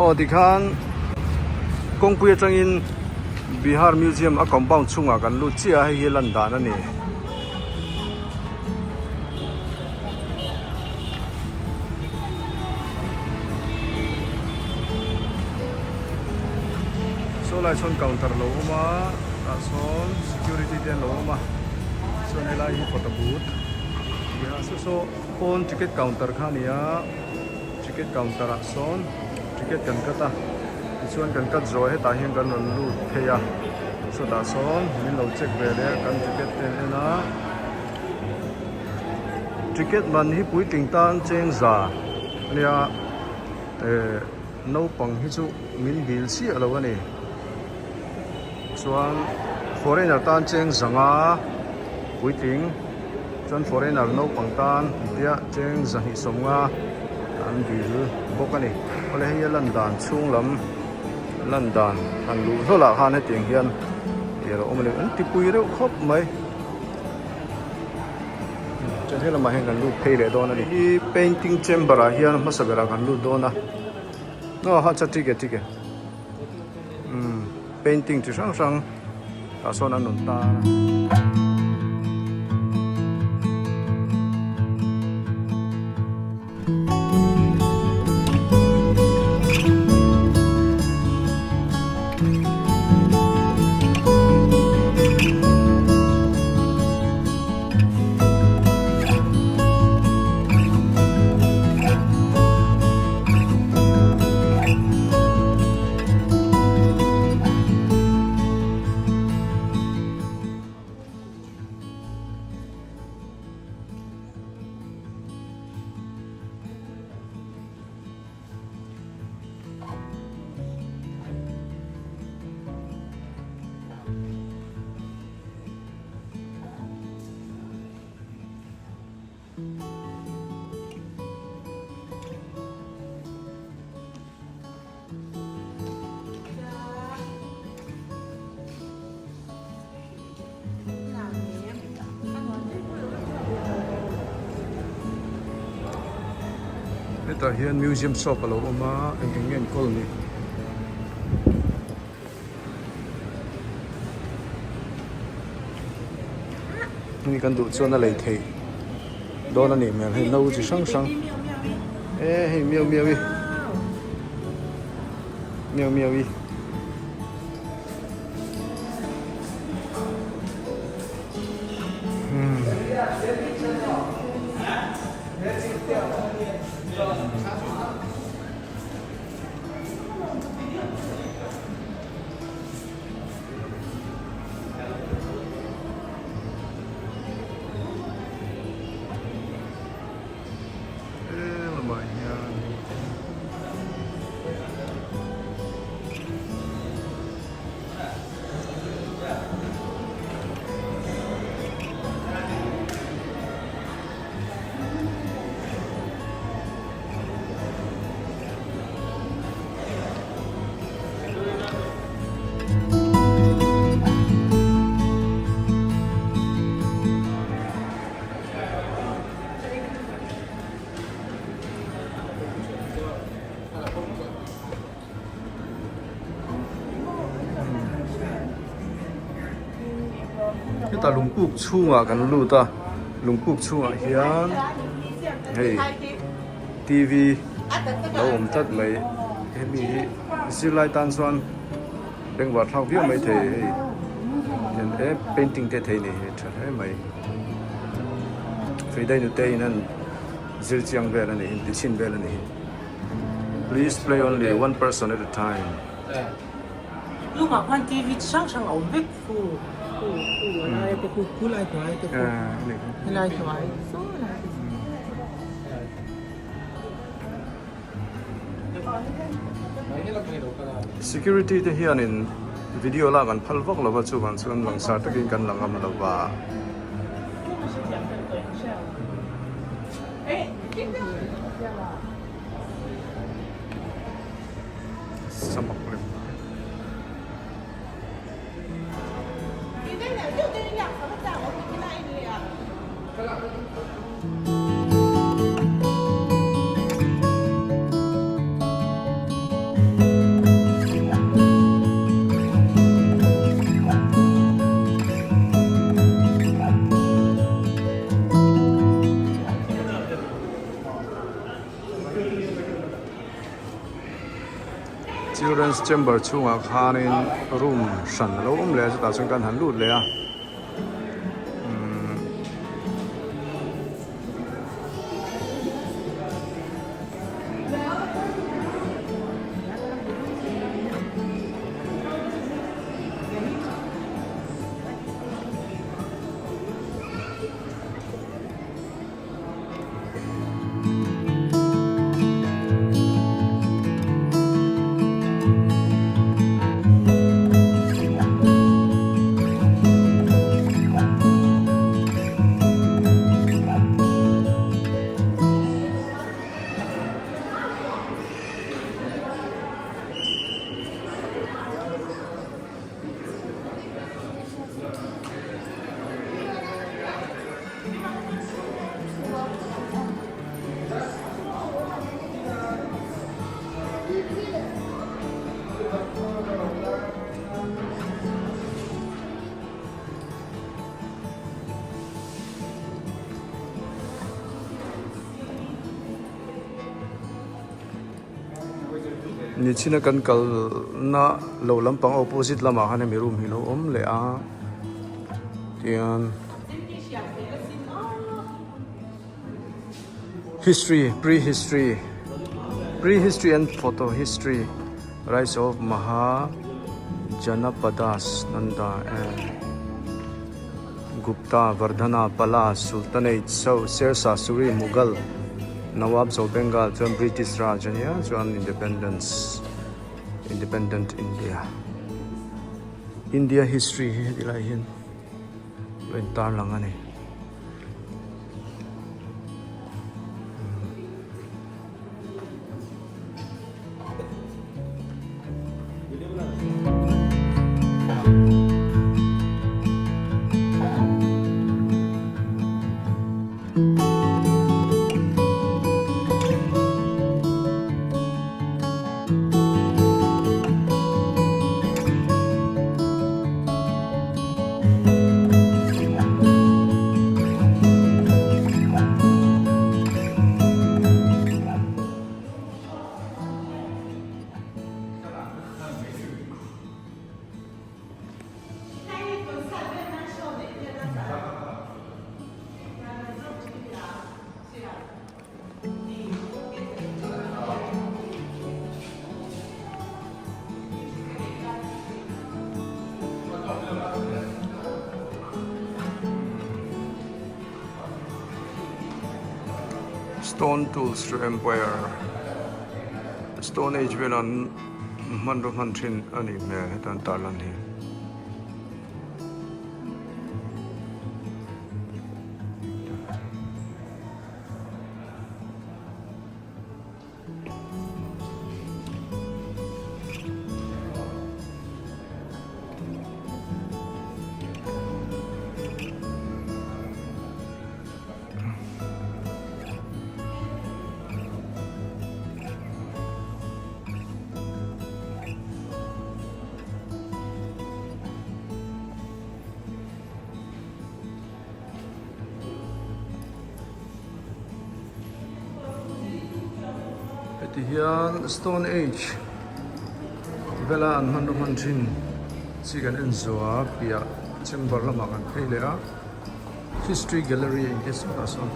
Aw tikhan kawngpui atangin Bihar Museum a compound chhungah kan lut chiah a hei hi lan dan a ni. Saw lai sawn counter lo awm a tah sawn security te an lo awm a chuan helai hi photo booth nia saw saw pawn ticket counter kha a ni a ticket counter ah sawn ticket kan cut a tichuan kan cut zawh hetah hian kan rawn lut phei a sawtah sawn min lo check ve leh a kan ticket te an en a. Ticket man hi puitling tan cheng za ania eh naupang hi chu min dil chiah lo a ni chuan foreigner tan cheng zanga puitling chuan foreigner naupang tan tia cheng zahnih sawmnga an dil bawk a ni awle hei a lan dan chhung lam lan dan han luh hlawlh ah khan hetiang hian ih a lo awm a ni an ti pui reuh khawp mai. Chuan he lamah hian kan lut phei leh dawn a ni. Hi painting chamber ah hian hmasa berah kan lut dawn a. Aw ha cha thik e thik e. Umm painting chi hrang hrang tah sawn an rawn tar a. Hetah hian museum shop a lo awm a eng eng nge an kawl ni. Hemi kan duh chuan a lei theih dawn a nih hmel hei no chi hrang hrang e hei miau miau i miau miau i. Helamah hian Hetah lungpuk chhungah kan lut a lungpuk chhungah hian hei T_V lo awm tlat mai hemi hi zirlai tan chuan bengvar thlak viau mai thei hei e painting te thei ni hi tha hle mai Fei nute in an zir chiang vel a ni hi ti chhin vel a ni hi. Please play only one person at a time. Lungah khuan TV chi hrang hrang a awm vek khu khu khu a lai te khu khu lai hnuai te khu helai hnuai saw lai te Security te hianin video lak an phal vak lova chuvang chuan langsar takin kan la ngam lova. Samak lem. Conference chamber chhungah khanin room hran a lo awm leh a chutah chuan kan han lut leh a umm. Nichina kan kalna lo lampang opposite lamah khan hemi room hi a lo awm leh a tian history pre-history pre-history and photo history rise of maha janapadas nanda and Gupta Vardhana Pala Sultanate so Sher Shah Suri Mughal Nawabs of Bengal chuan British Raj ania chuan independence independent India India history hi heti lai hian lo in tar lang a ni. Stone tools to empire stone age vela an hmanraw hman thin a nih hmel heta an tarlan hi. Heti hian stone age vela an hman hman thin chi kan en zuah a piah chamber lamah kan phei leh a history gallery a inti sawtah sawn.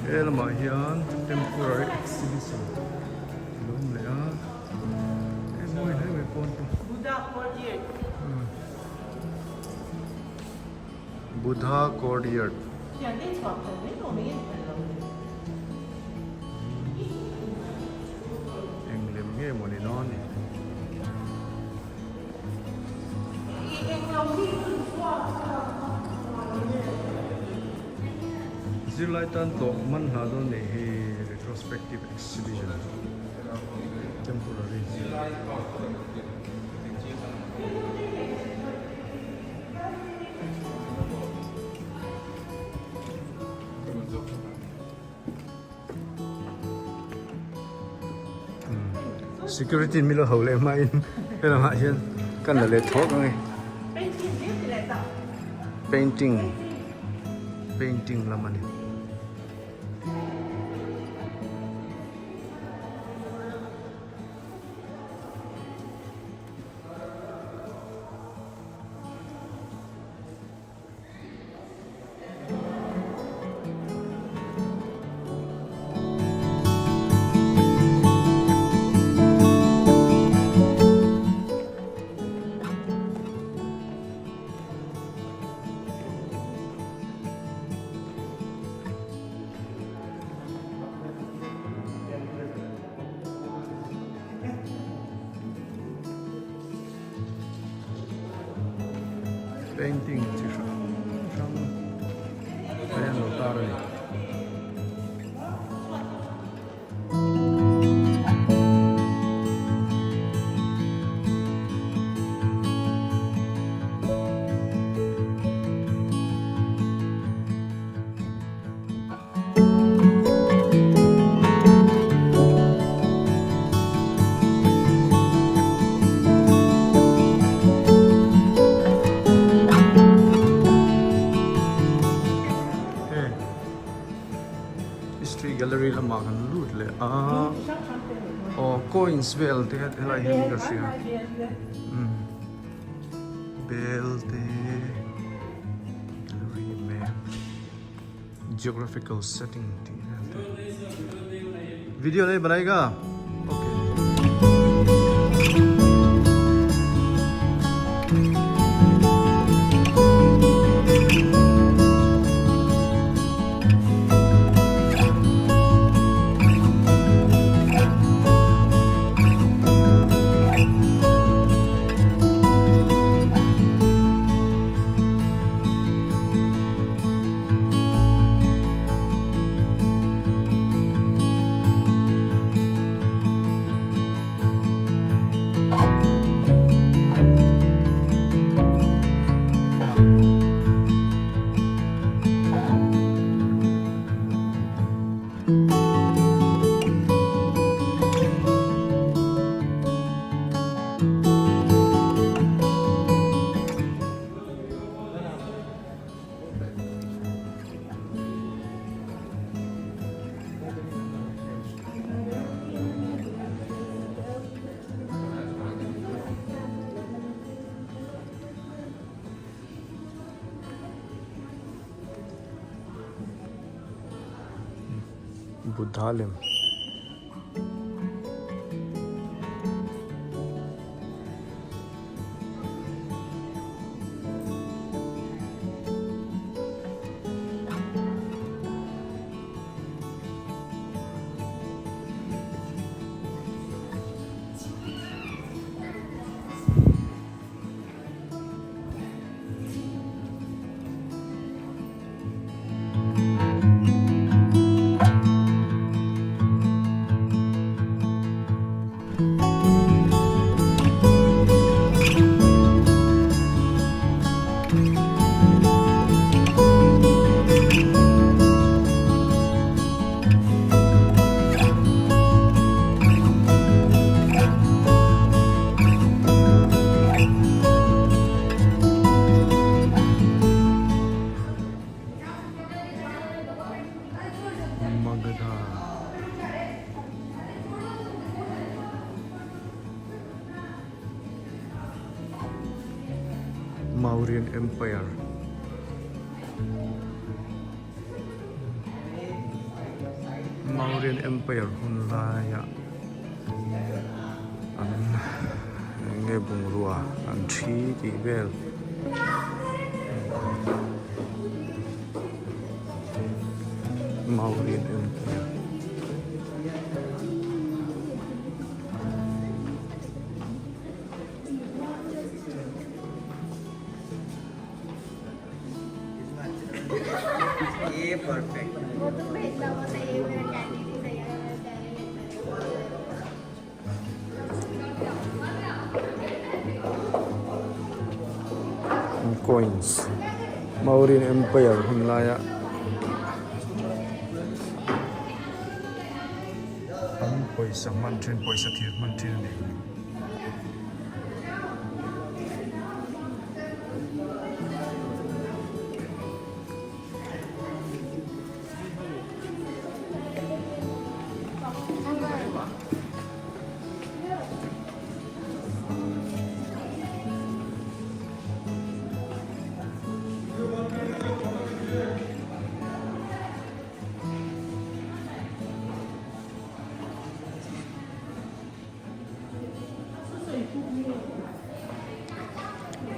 He lamah hian temporary exhibition a lo awm leh a hei mawi hle mai pawn chu Buddha courtyard eng lem nge mawni dawn ni. Zirlai tan tawh man hna dawn nih hi retrospective exhibition temporary. Security in min lo ho leh hmain helamah hian. Kan la let thawk ang e. Painting painting lam a ni. Painting chi hrang hrang te an lo tar a ni. History gallery lamah kan lut leh a aw coins vel te helai hian ka hria bel te gallery map. Geographical setting tih vel te video nei banai ka okay. Buddha lem. Magadha. Mauryan Empire. Mauryan Empire hun laia an eng nge bungrua an thi tih vel. Mauryan Empire. Coins Mauryan Empire hun laia an pawisa hman thin pawisa thir hman thin a ni.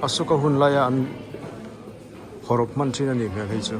Asuka hun laia an hawrawp hman thin a nih hmel hei chu.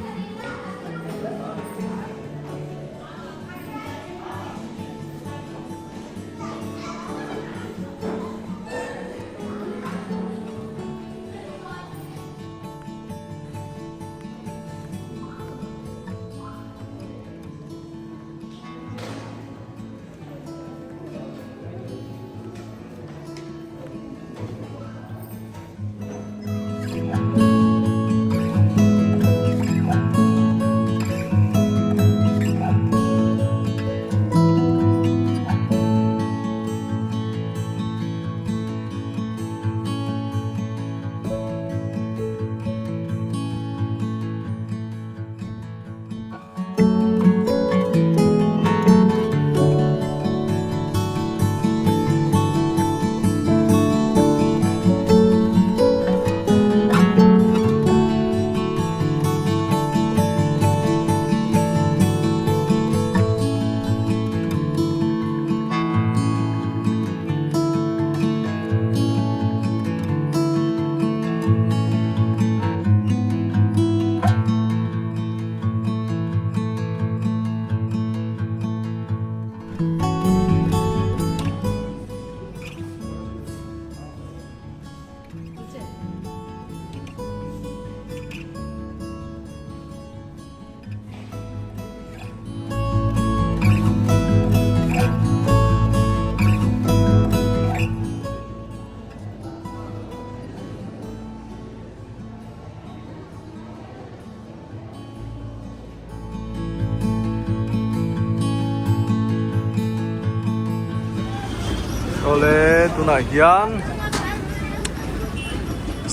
Awle tunah hian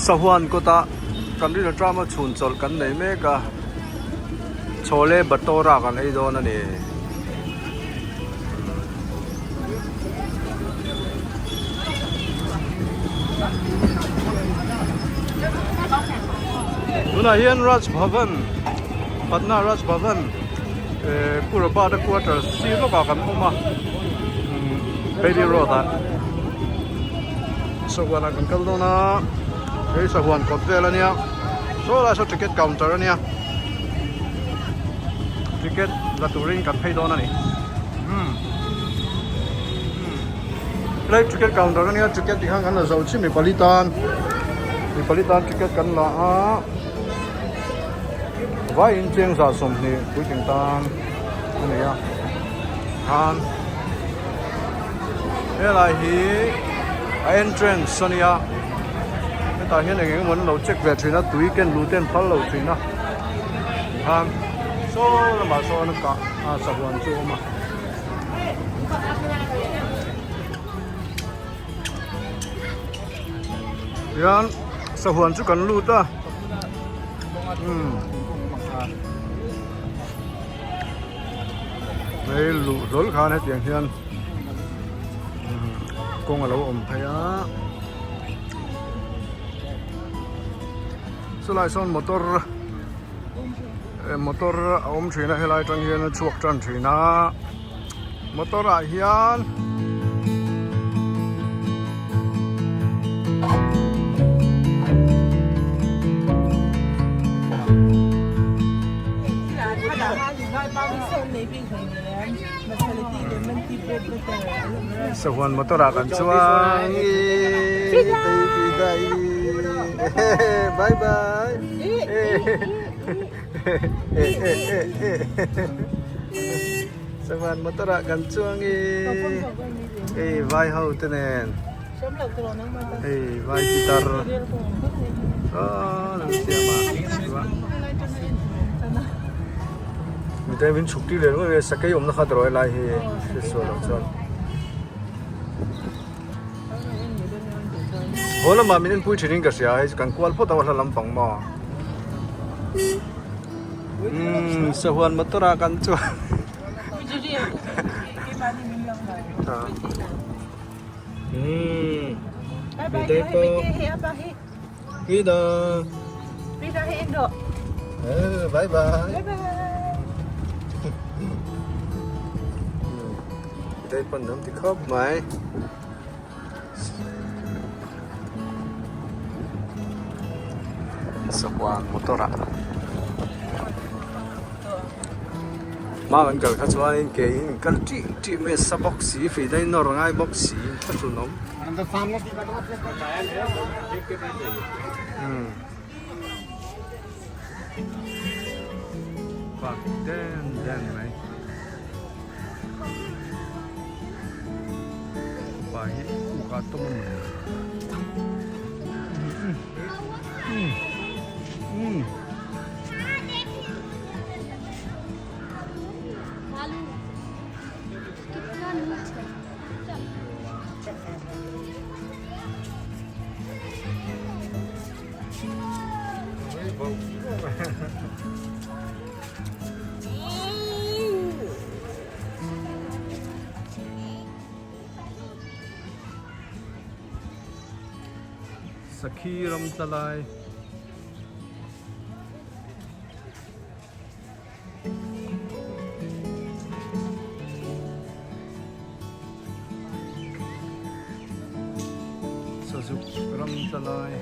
sahuan kawtah kan rin atanga chhun chawlh kan nei mek a chhawle batora kan ei dawn a ni. Tunah hian Raj Bhavan Patna Raj Bhavan eh Kurabada quarter sir lawkah kan awm a Bailey road ah sahuan ah kan kal dawn a hei sahuan kawt vel a nia saw lai saw ticket counter a nia ticket la turin kan phei dawn a ni. Helai ticket counter ania ticket tih khan kan la zo chi mi pali tan mi pali tan ticket kan la a vai in cheng za sawmhnih puitling tan a ni a khan helai hi a entrance ania hetah hian eng eng emaw an lo check ve thin a tui ken lu te an phal lo thin a khan saw lamah sawn a kah a sahuan chu a awm a. Hian sahuan chu kan lut a umm hei luh hlawl khan hetiang hian kawng a lo awm phei a chulai sawn motor motor a awm thin a helai atang hian a chhuak tan thin a motor ah hian sahuan motor ah kan chuang bye bye Sahuan motor ah kan chuang i hei vai ho te nen hei vai pitar aw an siam a mite min chhuk tir leh ngawih a sakei awmna kha tawh helai hi hriatsual loh chuan. Haw lamah min enpui thin in ka hria hei chu kan kual phawt a hla lampang maw umm sahuan motor ah kan chuan umm mite pawh Pida bye bye Đây phần nấm thì khớp mày. Sahuan motor ah hma kan kal kha chuanin ke in kal tih tih mai a sa bawk si fei dai nawr ngai bawk si a ṭunawm. Park den den mai. Pa hi uk a tawm a ni. Sakhi ram tla lai. Sazuk ram tla lai.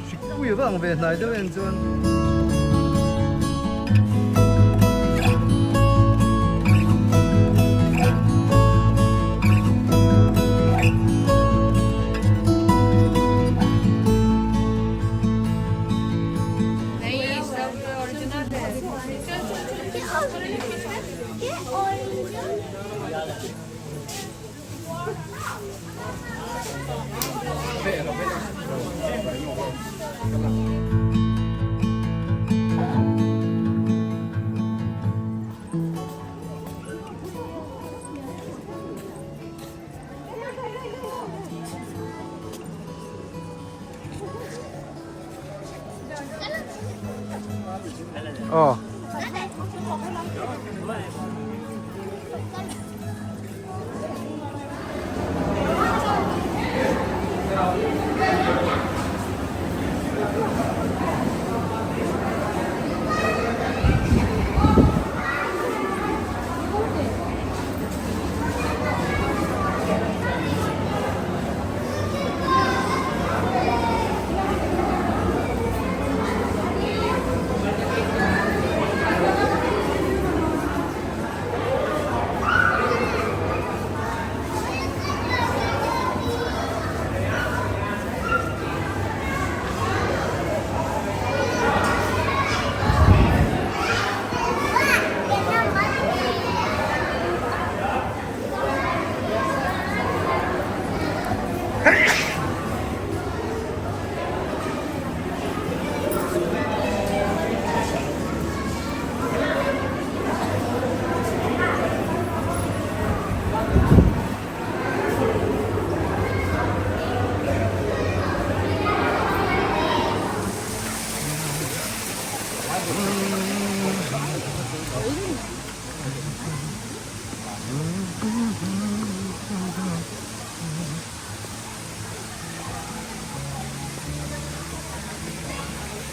Hrikpui a va ang ve hnai deuh en chuan. Aw.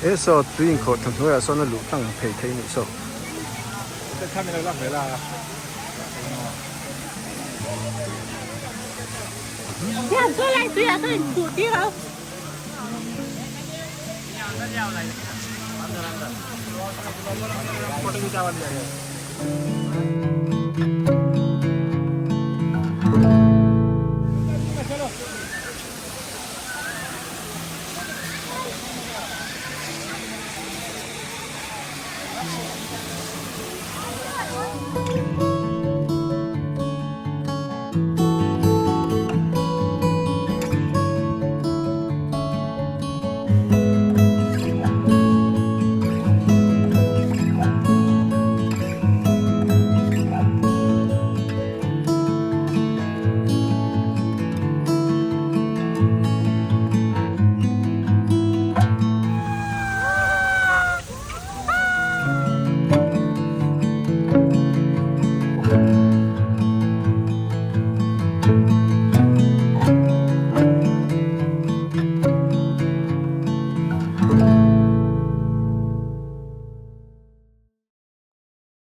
He saw tui inkhawh tha hnuaiah sawn a luh tlang phei thei anih saw.